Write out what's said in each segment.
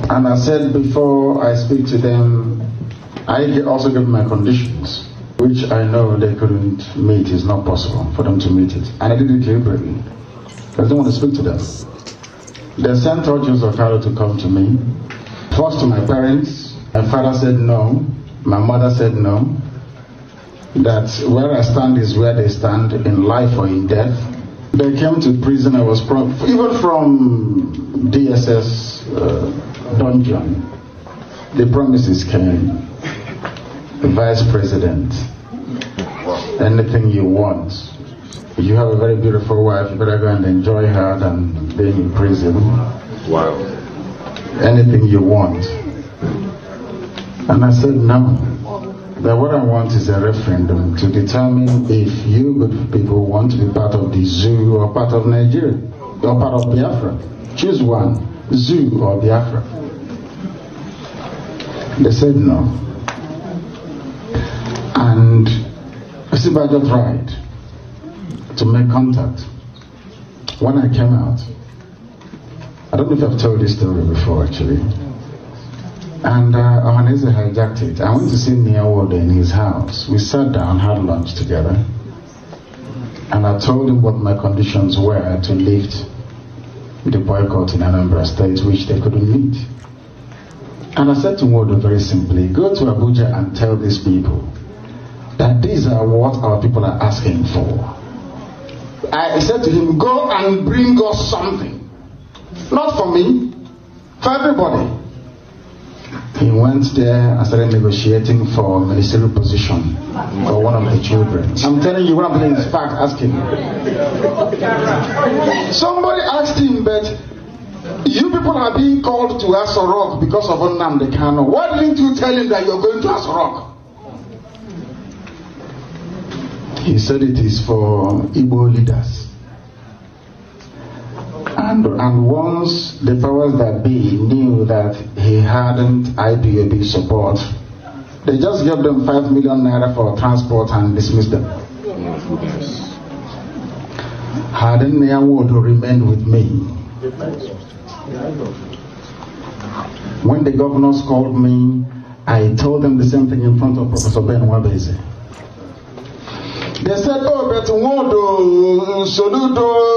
And I said before I speak to them, I also give my conditions, which I know they couldn't meet. It's not possible for them to meet it. And I did it deliberately. I didn't want to speak to them. They sent Joseph Carlo to come to me. First to my parents. My father said no. My mother said no. That where I stand is where they stand, in life or in death. They came to prison. I was even from DSS dungeon. The promises came. The vice president. Anything you want. If you have a very beautiful wife, you better go and enjoy her than being in prison. Wow. Anything you want. And I said no. That what I want is a referendum to determine if you good people want to be part of the zoo or part of Nigeria or part of Biafra. Choose one, zoo or Biafra. They said no. And Isibajo tried to make contact. When I came out, I don't know if I've told this story before actually. And Ohaneze hijacked it. I went to see Nnia Nwodo in his house. We sat down, had lunch together. And I told him what my conditions were to lift the boycott in Anambra State, which they couldn't meet. And I said to Nwodo very simply, go to Abuja and tell these people that these are what our people are asking for. I said to him, go and bring us something. Not for me, for everybody. He went there and started negotiating for a ministerial position for one of the children. I'm telling you, what I'm doing is fact, ask him. Somebody asked him, but you people are being called to Asorok because of Nnamdi Kanu. Why didn't you tell him that you're going to Asorok? He said it is for Igbo leaders. And once the powers that be knew that he hadn't IPOB support, they just gave them 5 million naira for transport and dismissed them. Had Nnia Nwodo remained with me, when the governors called me, I told them the same thing in front of Professor Ben Wabese. They said, oh, but Nwodo, Soludo,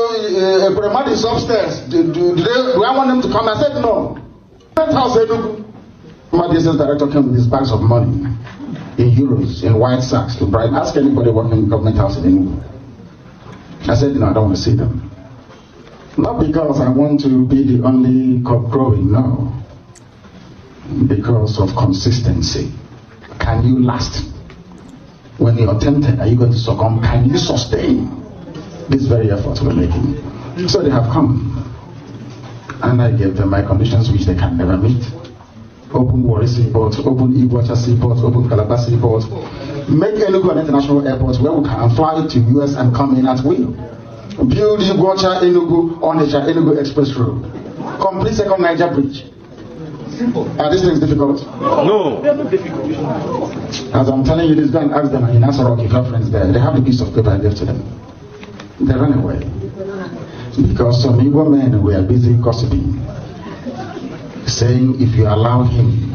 Bremad is upstairs. Do I want them to come? I said, no. That house, Enugu. My DSS director came with his bags of money in euros, in white sacks to bribe. Ask anybody working in the government house in Enugu. I said, no, I don't want to see them. Not because I want to be the only cock crowing, no. Because of consistency. Can you last? When you're tempted, are you going to succumb? Can you sustain this very effort we're making? So they have come. And I gave them my conditions which they can never meet. Open Warri seaports, open Igbocha seaports, open Calabar seaports. Make Enugu an international airport where we can fly to US and come in at will. Build Igbocha, Enugu, Onitsha, Enugu Express Road. Complete second Niger Bridge. Are these things difficult? No. As I'm telling you this, go and ask them in Asorok if your friends there. They have the piece of paper I gave to them. They ran away. Because some Igbo men were busy gossiping. Saying if you allow him,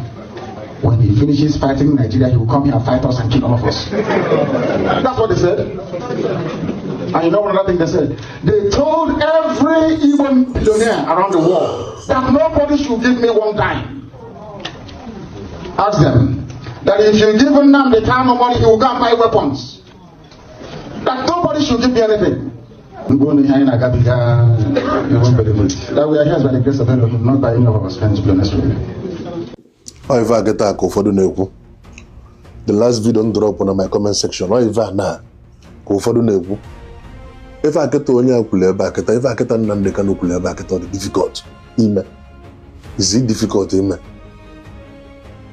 when he finishes fighting Nigeria, he will come here and fight us and kill all of us. That's what they said. And you know another thing they said? They told every Igbo billionaire around the world that nobody should give me one dime. Ask them that if you give Nnamdi Kanu money, he will go and buy weapons. That nobody should give me anything. That we are here by the grace of God, not by any of our friends, to be honest with you. If I get a for the last video drop on my comment section, or if I na for the if I get to only back, if I get an Nnamdi Kanu back at all difficult. Is it difficult?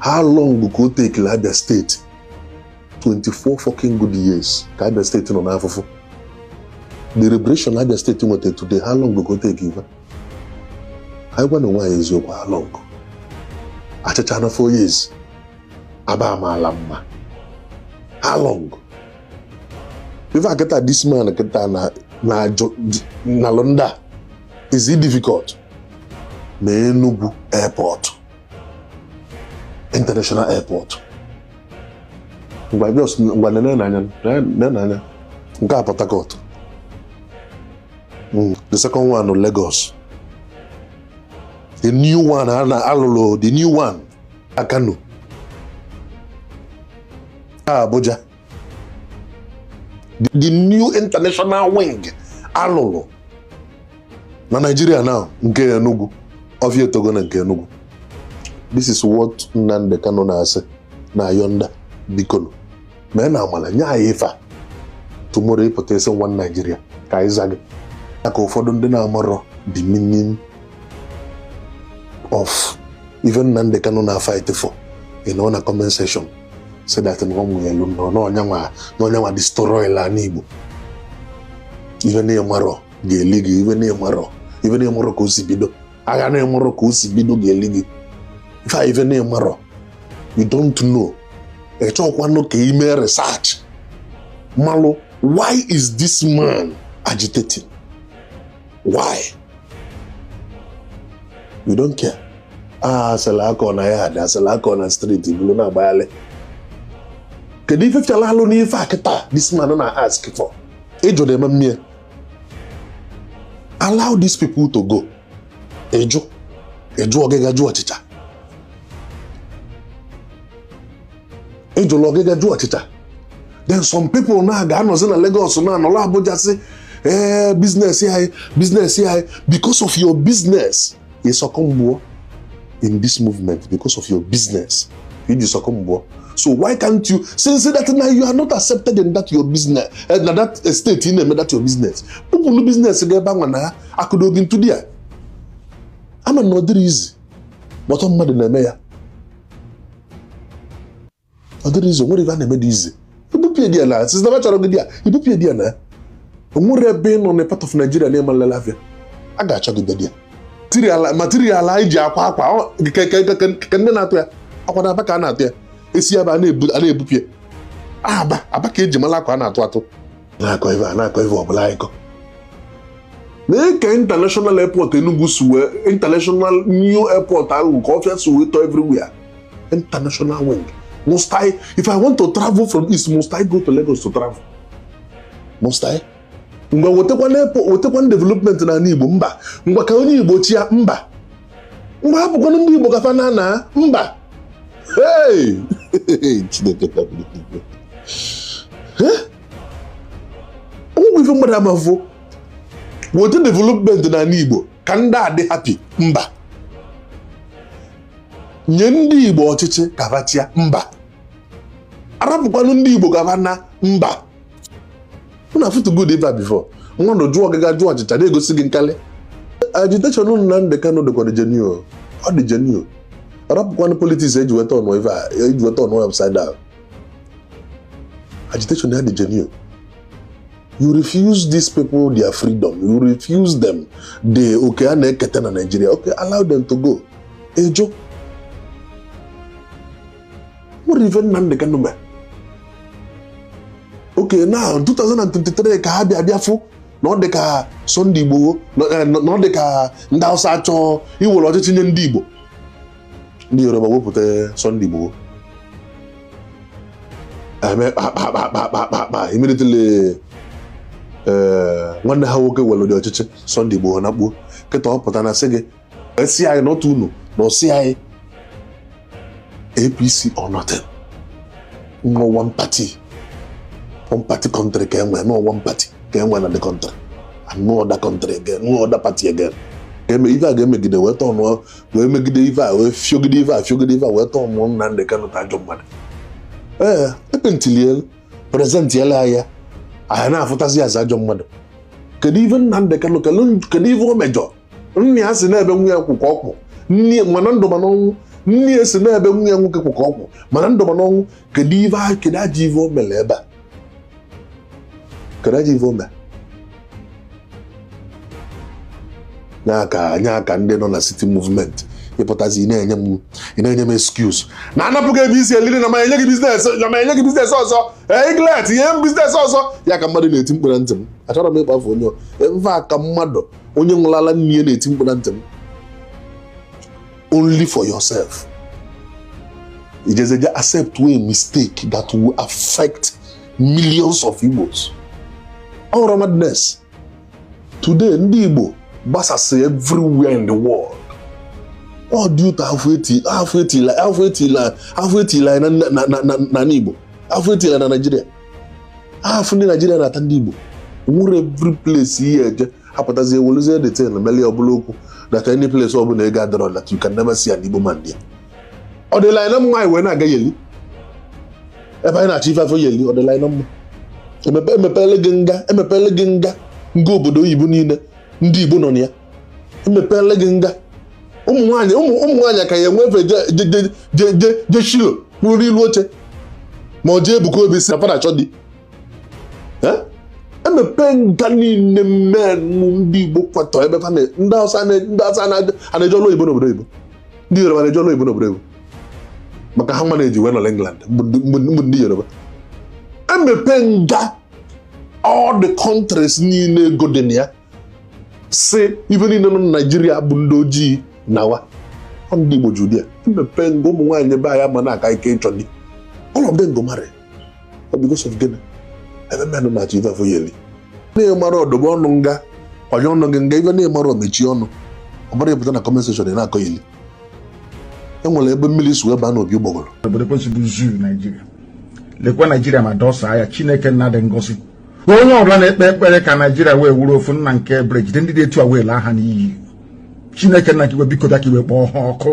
How long will it take Abia State? 24 fucking good years. Abia State on half of the liberation Abia State today. How long will it take even? I want to know why is your how long? At 4 years. Abama Lamma. How long? If I get this man na Londa, is it difficult? Enugu Airport. international airport. Ngwa nene nke a Port Harcourt. The second one on Lagos. The new one, Alolo, the new one, Kanu. Abuja. The new international wing, Alolo. Na Nigeria now, nke Enugu. Of your Togo and Enugu. This is what Nnamdi Kanu na say. Na yonda, bikono. Mena amala, nya ifa. Tomorrow hypothesis one Nigeria. Ka izage. Ako ụfọdụ ndị na-amaro the meaning of even Nnamdi Kanu na fight for in on a comment section say that no nyanwa destroy la Igbo even maro ga-eligi even maro ka o si bido agha na maro ka o si bido ga-eligi if even maro you don't know echọkwano ka ime research malo why is this man agitating? Why? You don't care. Salako na yard, salako na street, you na bayale. Can you feel alone ni faketa? This man na ask for. Ejo de mamie. Allow these people to go. Ejo ogega ju achicha. Ejo ogega ju achicha. Then some people na ga no na Lagos na no la Abuja say business here. Because of your business, you succumb in this movement. Because of your business, you succumb. So why can't you since that now you are not accepted in that your business, that state in that your business? People no business get bang na I could go into there. I'm not easy, but I'm mad in the mayor. Other reason what if I made easy? You do pay there now. Since the matter of the day, you do pay there now. Been on a part of Nigeria near Malavia. I got you there. Material I japa can not wear. I want to back on out there. It's here by a bupie. Ah, a package Malakana to Nakoiva Blaiko. Make international airport Enugu international new airport. I will conference with everywhere. International wing. Must I, if I want to travel from East, must I go to Lagos to travel? Must I? Ngwa wotekwa development na Igbo mba ngwa ka onye Igbo chia mba ngwa hapụkwa ndị Igbo gafa na mba hey Chineke tabi ife mmadụ amafo wote development na Igbo ka ndị adị happy mba nye ndị Igbo ọchịchị gafa chia mba arapụkwa ndị Igbo gafa na mba. Una fit to good ever before. Ngono ju ogega ju achicha dey go sigi nkale. Agitation no Nnamdi Kanu de ko de genuine. All the genuine. Rap one politics eju weto on ever. Eju weto on upside down. Agitation dey the genuine. You refuse these people their freedom. You refuse them. They okay na ekete na Nigeria. Okay, allow them to go. Ejo. What even Nnamdi Kanu me? Okay, now 2023 ka Biafra no de ka Sunday Igbo no de ka ndị Hausa achọ iwere ọchịchị nye ndị Igbo. Ndị Yoruba wepụta Sunday Igbo. Immediately nwanne ha nwoke were dị ọchịchị Sunday Igbo na kpuo kịta ọ pụta na sị gị esi anyị n'otu unu na osi anyị APC or nothing. No one party country can win, no one party can win at the country, and no other country again, no other party again. If I make the wet on one, we make the Iva, we feel the wet on one, and they cannot touch on one. Until present Yelaya, I have fantasy as a John Mother. Could even Nnamdi Kanu can even major. Only as in every way who cock, near Manando Manon, near Senebe who cock, Manando Manon, Kadiva, Kedajivo, Meleba. Karaji vomba. Nyaka ndị nọ na city movement. Ịpụtazi ina enye m excuse. Na anapụga ebe isi eliri na ma enye gị business ọzọ. Iglet, ihe business ọzọ. Ya ka mmadụ na-eti mkpu na ntị m. Achọrọ m ịkpafu onye. Mfa ka mmadụ onye nwụlala nne na-eti mkpu na ntị m. Only for yourself. It is a accept a mistake that will affect millions of Igbos. Our madness. Today, ndị Igbo basas everywhere in the world. All due to halfway na Igbo. Halfway na Nigeria. Half ndị Nigeria na ata ndị Igbo. Nwere every place here hapụtazie woluzie detain meli ọbụla okwu that any place ọbụla ị ga-adọrọ that you can never see an Igbo man there. Ọ dịla anya mma iwe na-aga yeli. Ebe anyị na-achọ ife afọ yeli ọ dịla anya mma. Emepele gị nga obodo oyibo niile ndị Igbo nọ na ya. Emepele gị nga. Ụmụ nwaanyị ka ya enwefe je shilo kwuru ilu oche ma ọ jee Ebuka Obi si na fada chọ di. Emepe nga niile mmenụ ndị Igbo kwatọ ebe fa ndị Hausa na-eje ọlụ Igbo n'obodo Igbo. Ndị Yoruba na-eje ọlụ Igbo n'obodo Igbo. Maka ha na-eji wee nọ England mbụ ndị Yoruba. Emepe nga all the countries niile ego dị na ya si ife niile nọ na Nigeria bụ ndị ojii nawa ndị Igbo judi ya. Emepe nga ụmụ nwaanyị ebe ya ma na-aka ike ịchọ di. All of them go marry because of gịnị? Ebe mmadụ na-achọ ife afọ yeli. Na-emara ọdụbọ ọnụ nga kwanye ọnụ gị nga ife na-emara omechi ọnụ ọ bụrụ ịpụta na comment section na-akọ yeli. Enwere ebe mmiri si wee baa n'obi ụgbọgọrọ. Obodo kwesịrị zoo Nigeria. Lekwa Nigeria ma dọsa ya Chineke nna dị ngọzi. Onye ọbụla na-ekpe ekpere ka Nigeria wee wuru ofu nna nke Bridge ndị dị etu a wee laa ha n'iyi. Chineke nna kiwe biko bịa kiwe kpọọ ha ọkụ.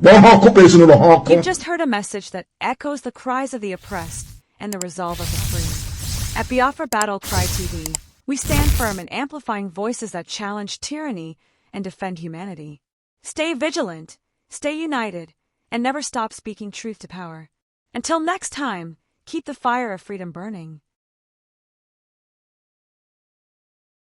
Kpọọ ha ọkụ kpee ezinụlọ ha ọkụ. You've just heard a message that echoes the cries of the oppressed and the resolve of the free. At Biafra Battle Cry TV, we stand firm in amplifying voices that challenge tyranny and defend humanity. Stay vigilant, stay united, and never stop speaking truth to power. Until next time, keep the fire of freedom burning.